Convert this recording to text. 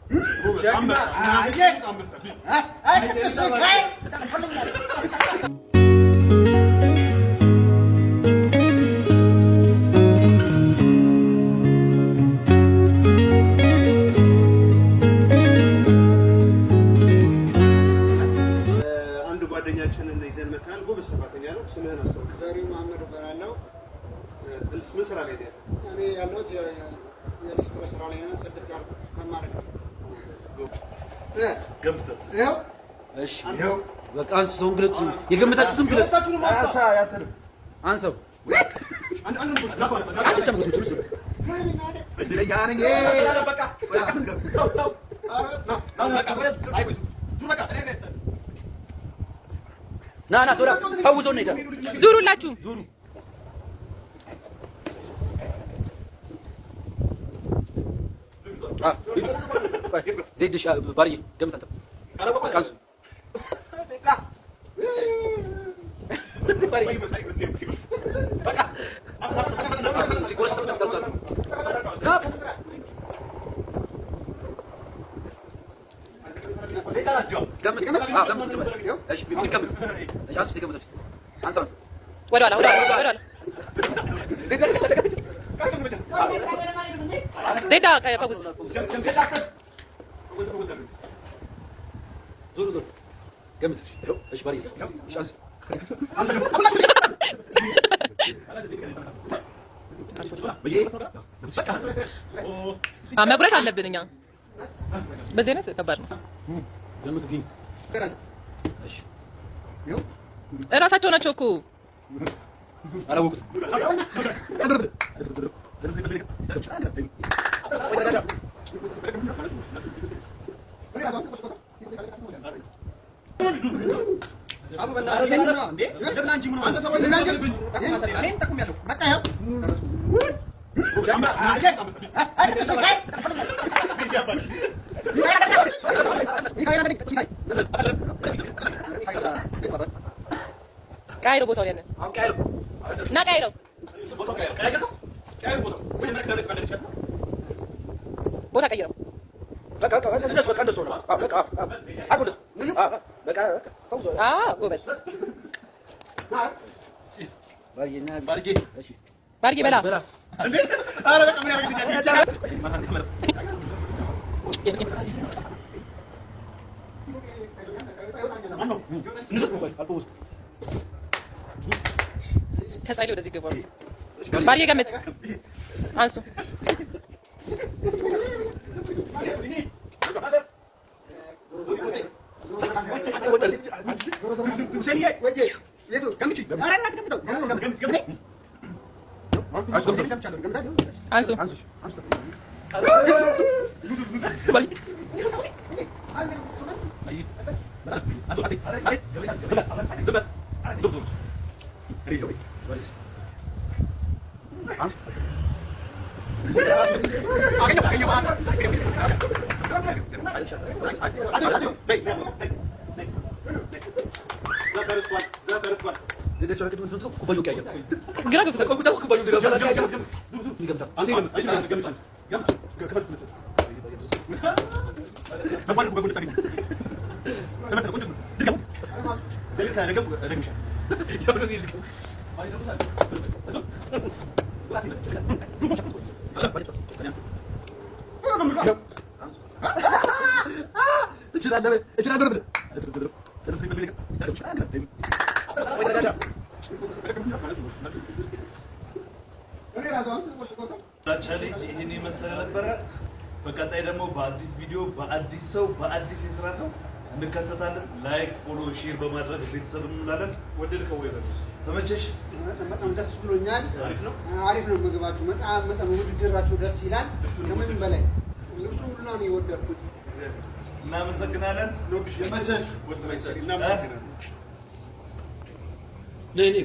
ቅዱስ ሚካኤል። አንድ ጓደኛችንን ይዘን መጥተናል። ጎበዝ ሰራተኛ ነው። ስምህን አስተዋውቅ። ዘሪሁን መሀመድ እባላለሁ። ምን ስራ ላይ ነው ያለው? እኔ ያለሁት የሊስትሮ ስራ ላይ ነው። ጽድት ያልኩ ከማድረግ ይኸው። እሺ በቃ አንስተውን ግለጡ። የገመታችሁትን ግለጡ። አንሰው። አንድ ብቻ መጎስ የምችሉ። ና ና ሶዳ ፈውሰው እንሄዳለን። ዙሩላችሁ። ዙሩ። ዜድ ባርዬ ገምት አንተ። በቃ አንሱ። ሲጎረስ ና። ገምት። ገምት። እሺ ገምት። አንሱ። ገምት። አንሳው። ወደኋላ ወደኋላ ወደኋላ። ዜዳ ፈውስ። ዙሩ ዙሩ። ገምት። እሺ ባርዬ። እሺ አንሱ። መጉረስ አለብን እኛ። በዚህ አይነት ከባድ ነው። ገምት ግን። እሺ። እራሳቸው ናቸው እኮ። አላወቁትም። ቀያይረው ቦታውን ያንን እና ቀያይረው ቦታ ቀይረው። በቃ በቃ እንደሱ በቃ እንደሱ ነው። በቃ አዎ እንደሱ በቃ በቃ ፈውሰው። አዎ ጎበዝ። ባርዬ እሺ ባርዬ በላ። በላ። ከፀሐይ ወደዚህ ገባ። ባርዬ ገምት። አንሱ። አንሱ። ግራ ገብቶታል። Challenge ይህን የመሰለ ነበረ። በቀጣይ ደግሞ በአዲስ ቪዲዮ፣ በአዲስ ሰው፣ በአዲስ የስራ ሰው እንከሰታለን። Like፣ follow፣ share በማድረግ ቤተሰብ እንላለን። ወደድከው ወይ? ተመቸሽ? በጣም ደስ ብሎኛል። አሪፍ ነው። አሪፍ ነው ምግባችሁ። በጣም በጣም ውድድራችሁ ደስ ይላል። ከምንም በላይ ልብሱ ሁሉ ነው የወደድኩት። እናመሰግናለን። ይመቻችሁ። እናመሰግናለን። ነይ ነይ።